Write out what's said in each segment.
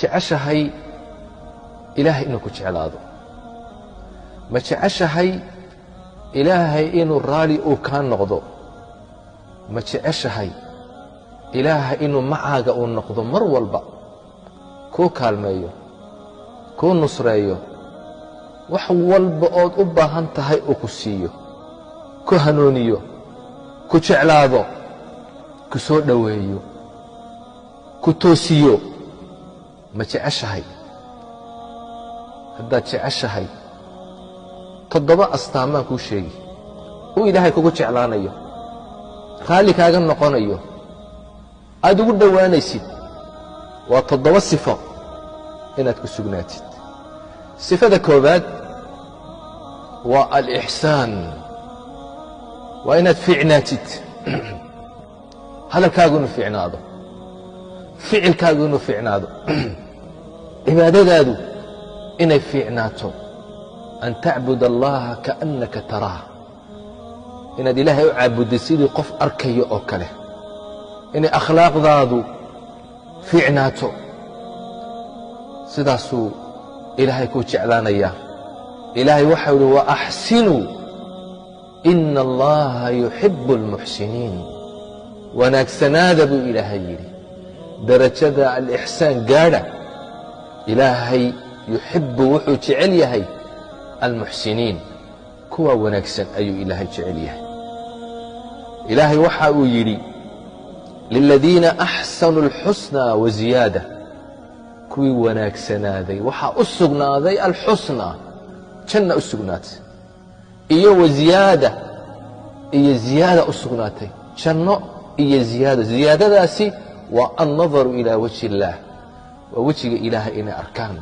Jeceshahay Ilaahay inuu ku jeclaado? Ma jeceshahay Ilaahay inuu raali uu kaa noqdo? Ma jeceshahay Ilaahay inuu macaaga uu noqdo, mar walba kuu kaalmeeyo, kuu nusreeyo, wax walba ood u baahan tahay uu ku siiyo, ku hanuuniyo, ku jeclaado, ku soo dhoweeyo, ku toosiyo? Ma jeceshahay? Haddaad jeceshahay, 7 astaamaan kuu sheegi uu Ilaahay kugu jeclaanayo, raalli kaaga noqonayo, aad ugu dhowaanaysid. Waa 7 sifo inaad ku sugnaatid. Sifada koowaad waa alixsaan, waa inaad fiicnaatid, hadalkaagu inuu fiicnaado, ficilkaagu inuu fiicnaado, cibaadadaadu inay fiicnaato. أن تعبد الله كأنك تراه, inaad Ilaahay u caabudday sidii qof arkayo oo kale, inay akhlaaqdaadu fiicnaato. Sidaasuu Ilaahay kuu jeclaanayaa. Ilaahay waxau ihi: وأحسنوا إن الله يحب المحسنين. Wanaagsanaada buu Ilaahay yidhi, darajada alixsaan gaadha. Ilaahay يحب, wuxuu jecel yahay, المحسنين, kuwa wanaagsan ayuu Ilaahay jecel yahay. Ilaahay waxa uu yidhi: للذين أحسنوا الحسنى وزيادة. Kuwii wanaagsanaaday waxaa u sugnaaday alxusnaa, janna u sugnaatay, iyo وزيادة, iyo ziyaada u sugnaatay, janno iyo ziyaado. Ziyaadadaasi waa النظر إلى وجه الله, waa wejiga Ilaahay inay arkaan.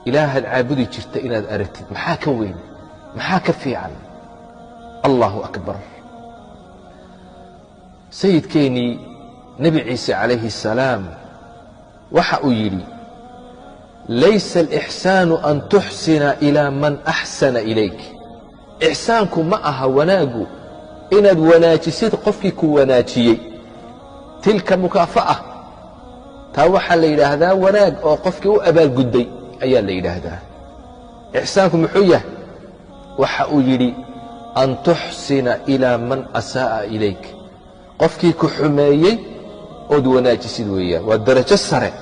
Ilaahaad caabudi jirta inaad aragtid, maxaa ka weyn? Maxaa ka fiican? الله أكبر. Sayidkeennii Nebi Ciise calayhi الsalaam waxa uu yidhi: ليس الإحسان أن تحسن إلى من أحسن إليك. Ixsaanku ma aha, wanaaggu, inaad wanaajisid qofkii ku wanaajiyey. تلك مكافأة, taa waxaa la yidhaahdaa wanaag oo qofkii u abaalgudday ayaa la yidhaahdaa. Ixsaanku muxuu yahay? Waxa uu yidhi: أن تحسن إلى من أساء إليك, qofkii ku xumeeyey ood wanaajisid weeyaan. Waa darajo sare.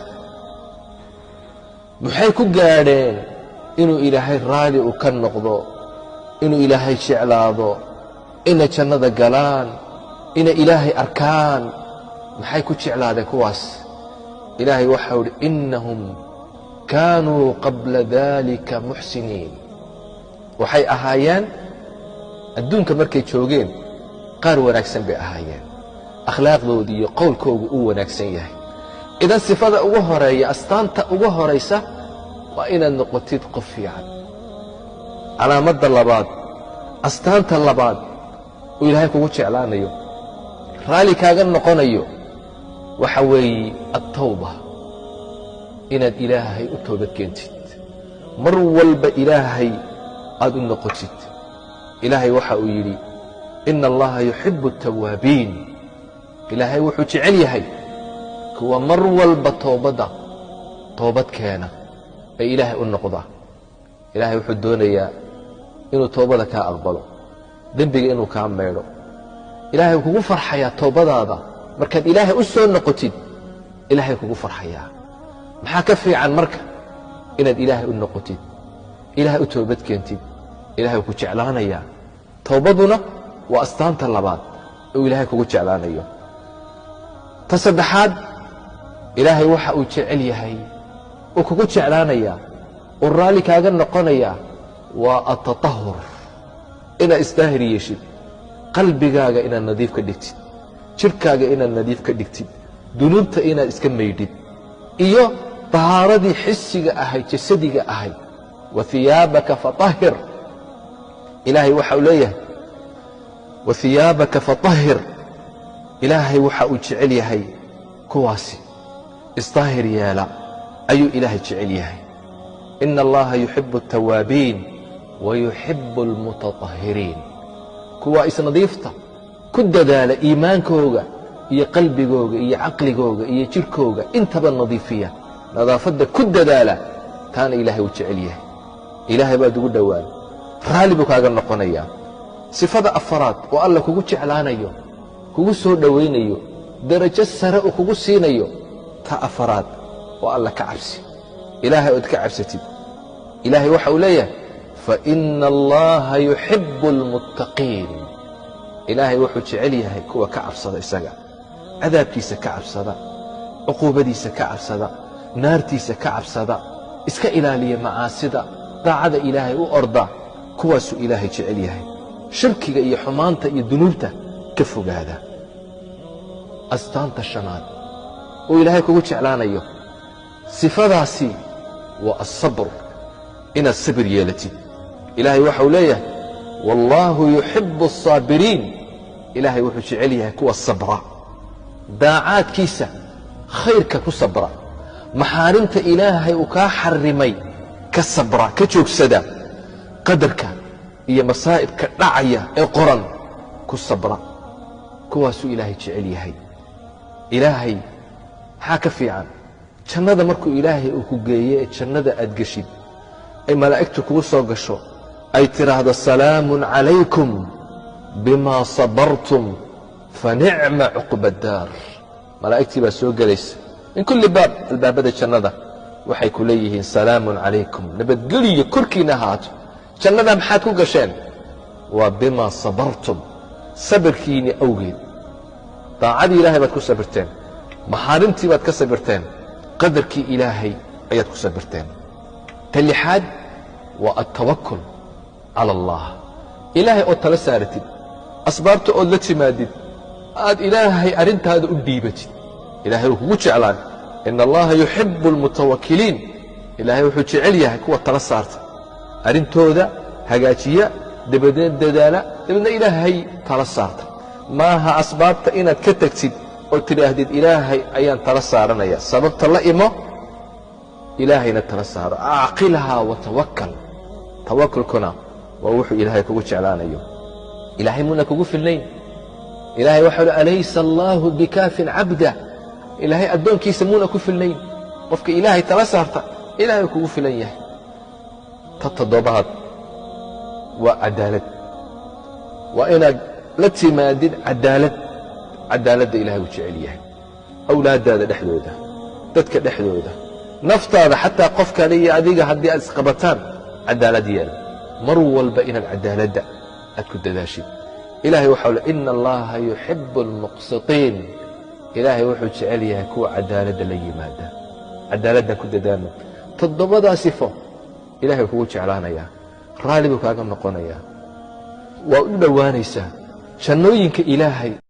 Maxay ku gaadheen inuu Ilaahay raali uu ka noqdo, inuu Ilaahay jeclaado, inay jannada galaan, inay Ilaahay arkaan? Maxay ku jeclaadeen kuwaas? Ilaahay waxau idhi: إنهم كانوا قبل ذلك محسنين. Waxay ahaayeen adduunka markay joogeen qaar wanaagsan bay ahaayeen, akhlaaqdoodii iyo qowlkoogu uu wanaagsan yahay. Idan sifada ugu horeeya, astaanta ugu horaysa, waa inaad noqotid qof fiican. Calaamadda labaad, astaanta labaad uu Ilaahay kugu jeclaanayo, raalli kaaga noqonayo, waxa weeye التوبة, inaad Ilaahay u toobad keentid, mar walba Ilaahay aad u noqotid. Ilaahay waxa uu yidhi: إن الله يحب التوابين. Ilaahay wuxuu jecel yahay kuwa mar walba toobadda toobad keena ee Ilaahay u noqda. Ilaahay wuxuu doonayaa inuu toobada kaa aqbalo, dembiga inuu kaa maydho. Ilaahay kugu farxayaa toobadaada markaad Ilaahay u soo noqotid. Ilaahay kugu farxayaa. Maxaa ka fiican marka inaad Ilaahay u noqotid, Ilaahay u toobad keentid? Ilahay ku jeclaanayaa. Toobaduna waa astaanta labaad uu Ilaahay kugu jeclaanayo. Ta saddexaad, Ilaahay waxa uu jecel yahay, uu kugu jeclaanayaa, uu raalli kaaga noqonayaa, waa التطهر, inaad isdaahir yeeshid, qalbigaaga inaad nadiif ka dhigtid, jidhkaaga inaad nadiif ka dhigtid, dunuubta inaad iska maydhid, iyo tahaaradii xisiga ahayd, jasadiga ahayd. وثيابك فطهر. Ilaahay waxa uu leeyahay: وثيابك فطهر. Ilaahay waxa uu jecel yahay kuwaasi isdaahir yeela ayuu Ilaahay jecel yahay. إن الله يحب التوابين ويحب المتطهرين. Kuwa isnadiifta ku dadaala, iimaankooga iyo qalbigooga iyo caqligooga iyo jidhkooga intaba nadiifiya. Nadaafadda ku dadaala, taana Ilaahay uu jecel yahay. Ilaahay baad ugu dhowaan, raalli buu kaaga noqonayaa. Sifada afaraad oo Alla kugu jeclaanayo, kugu soo dhowaynayo, darajo sare uu kugu siinayo, ta afaraad oo Alla ka cabsi, Ilaahay ood ka cabsatid. Ilaahay waxa uu leeyahay fa ina Allaha yuxibu almuttaqiin. Ilaahay wuxuu jecel yahay kuwa ka cabsada isaga, cadaabkiisa ka cabsada, cuquubadiisa ka cabsada, naartiisa ka cabsada, iska ilaaliya macaasida, daacada Ilaahay u orda. Kuwaasuu Ilaahay jecel yahay. Shirkiga iyo xumaanta iyo dunuubta ka fogaada. Astaanta shanaad oo Ilaahay kugu jeclaanayo sifadaasi waa asabr, inaad sabir yeelatid. Ilaahay waxa uu leeyahay wallaahu yuxibu asaabiriin. Ilaahay wuxuu jecel yahay kuwa sabra, daacaadkiisa khayrka ku sabra, maxaarimta Ilaahay uu kaa xarimay ka sabra, ka joogsada, qadarka iyo masaa'ibka dhacaya ee qoran ku sabra. Kuwaasuu Ilaahay jecel yahay. Ilaahay maxaa ka fiican? Jannada markuu Ilaahay uu ku geeye ee jannada aad geshid, ay malaa'igtu kugu soo gasho, ay tidhaahdo salaamun calaykum bimaa sabartum fa nicma cuqba daar. Malaa'igtii baa soo gelaysa min kulli baab, albaabada jannada waxay ku leeyihiin salaamun calaykum, nabadgeliyo korkiina ahaato. Jannada maxaad ku gasheen? Waa bimaa sabartum, sabirkiinni awgeed. Daacadii Ilaahay baad ku sabirteen, maxaarimtii baad ka sabirteen, qadarkii Ilaahay ayaad ku sabirteen. Ta lixaad waa altawakul cala Allah. Ilaahay ood tala saaratid, asbaabta ood la timaadid, aad Ilaahay arrintaada u dhiibatid, Ilaahay uu kugu jeclaan. Ina Allaha yuxibu almutawakiliin. Ilaahay wuxuu jecel yahay kuwa tala saarta, arrintooda hagaajiya, dabadeedna dadaala, dabeedna Ilaahay tala saarta. Maaha asbaabta inaad ka tegtid oo tidhaahdid Ilaahay ayaan tala saaranaya. Sababta la imo, Ilaahayna tala saaro. Acqilhaa watawakal. Tawakulkuna waa wuxuu Ilaahay kugu jeclaanayo. Ilaahay muuna kugu filnayn? Ilaahay waxau uhi alaysa allaahu bikaafin cabda. Ilaahay addoonkiisa muuna ku filnayn? Qofka Ilaahay tala saarta, Ilaahay kugu filan yahay. Ta toddobaad waa cadaalad. Waa inaad la timaadid cadaalad. Cadaaladda Ilahay uu jecel yahay, awlaaddaada dhexdooda, dadka dhexdooda, naftaada, xataa qof kale iyo adiga haddii aad isqabataan, cadaalad yeel. Mar walba inaad cadaaladda aad ku dadaashid. Ilahay waxau le ina Allaha yuxibu almuqsitiin. Ilaahay wuxuu jecel yahay kuwa cadaaladda la yimaada. Cadaaladdan ku dadaalno. Toddobadaa sifo Ilahay kugu jeclaanayaa, raalli buu kaaga noqonayaa, waa u dhowaanaysaa jannooyinka Ilaahay.